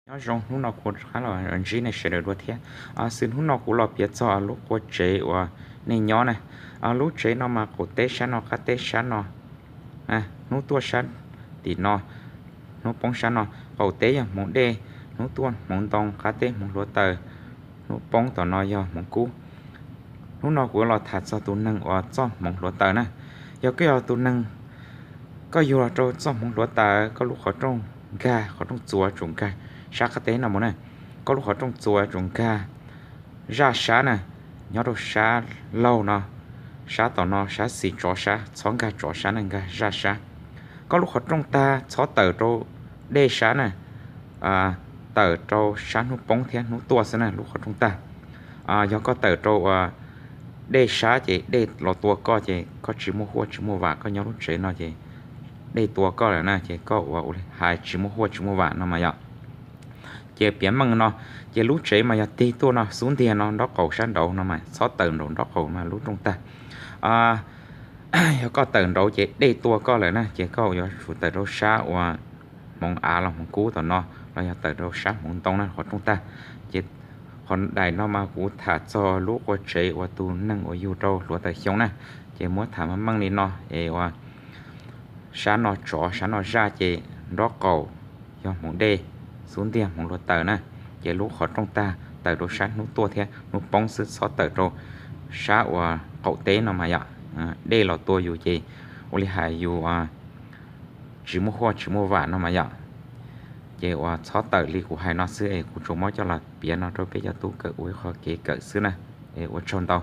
Nyob zoo, hnub no kuv rov qab los ntsib nej sawv daws dua thiab. Xwm hnub no kuv los piav txog lub qua tsev uas nej nyob na. Lub tsev no mas qaum teb sab no, qab teb sab no, hnub tuaj sab tim no, hnub poob sab no. Qaum teb yog hmoov dej, hnub tuaj hmoov ntoo, qab teb hmoov hluav taws, hnub poob tom no yog hmoov kub. Hnub no kuv los tham txog tus neeg uas txoj hmoov hluav taws na. Yog koj yog tus neeg, koj yug los rau txoj hmoov hluav taws, koj lub qhov rooj nkag, qhov rooj txuas tsum nkag sab qab teb no mus na. Koj lub qhov rooj txuas tsum nkag zaj sab na, nyob rau sab laug no, sab tom no, sab xis tsov sab, txhob nkag tsov sab na, nkag zaj sab. Koj lub qhov rooj tag txhob tawm rau dej sab na, tawm rau sab hnub poob thiab hnub tuaj xwb na lub qhov rooj tag. Yog koj tawm rau uas dej sab ces dej los tua koj ces koj tsis muaj huaj tsis muaj vam, koj nyob lub tsev no ces dej tua koj lawm na ces koj ua ua li hais tsis muaj huaj tsis muaj vam no mas yom. Ces piav meej no, ces lub tsev mas yog tig tuaj no xub ntiag no nraub qaum sab nraud no mas txhob tawm nraum nraub qaum mas lub rooj tag. Yog koj tawm nraud ces dej tua koj lawm na ces koj yuav tsum tawm rau sab uas hmoov av los hmoov kub tom no, los yog tawm rau sab hmoov ntoo na qhov rooj tag. Ces qhov daim no mas kuv tham txog lub qua tsev uas tus neeg uas yug rau hluav taws xyoo na, ces muab tham meej meej li no es uas sab no tsov sab no zaj ces nraub qaum yog hmoov dej, xub ntiag hmoov hluav taws na. Ces lub qhov rooj tag tawm rau sab hnub tuaj thiab hnub poob xwb, txhob tawm rau sab uas qaum teb no mas yom. Dej los tua yus ces ua li hais yus tsis muaj huaj tsis muaj vam no mas yom. Ces uas txhob tawm li kuv hais no xwb es kuv tsuas muab coj los piav no rau peb cov tub kawm ua ib qho kev kawm xwb na. Es ua tsaug ntau.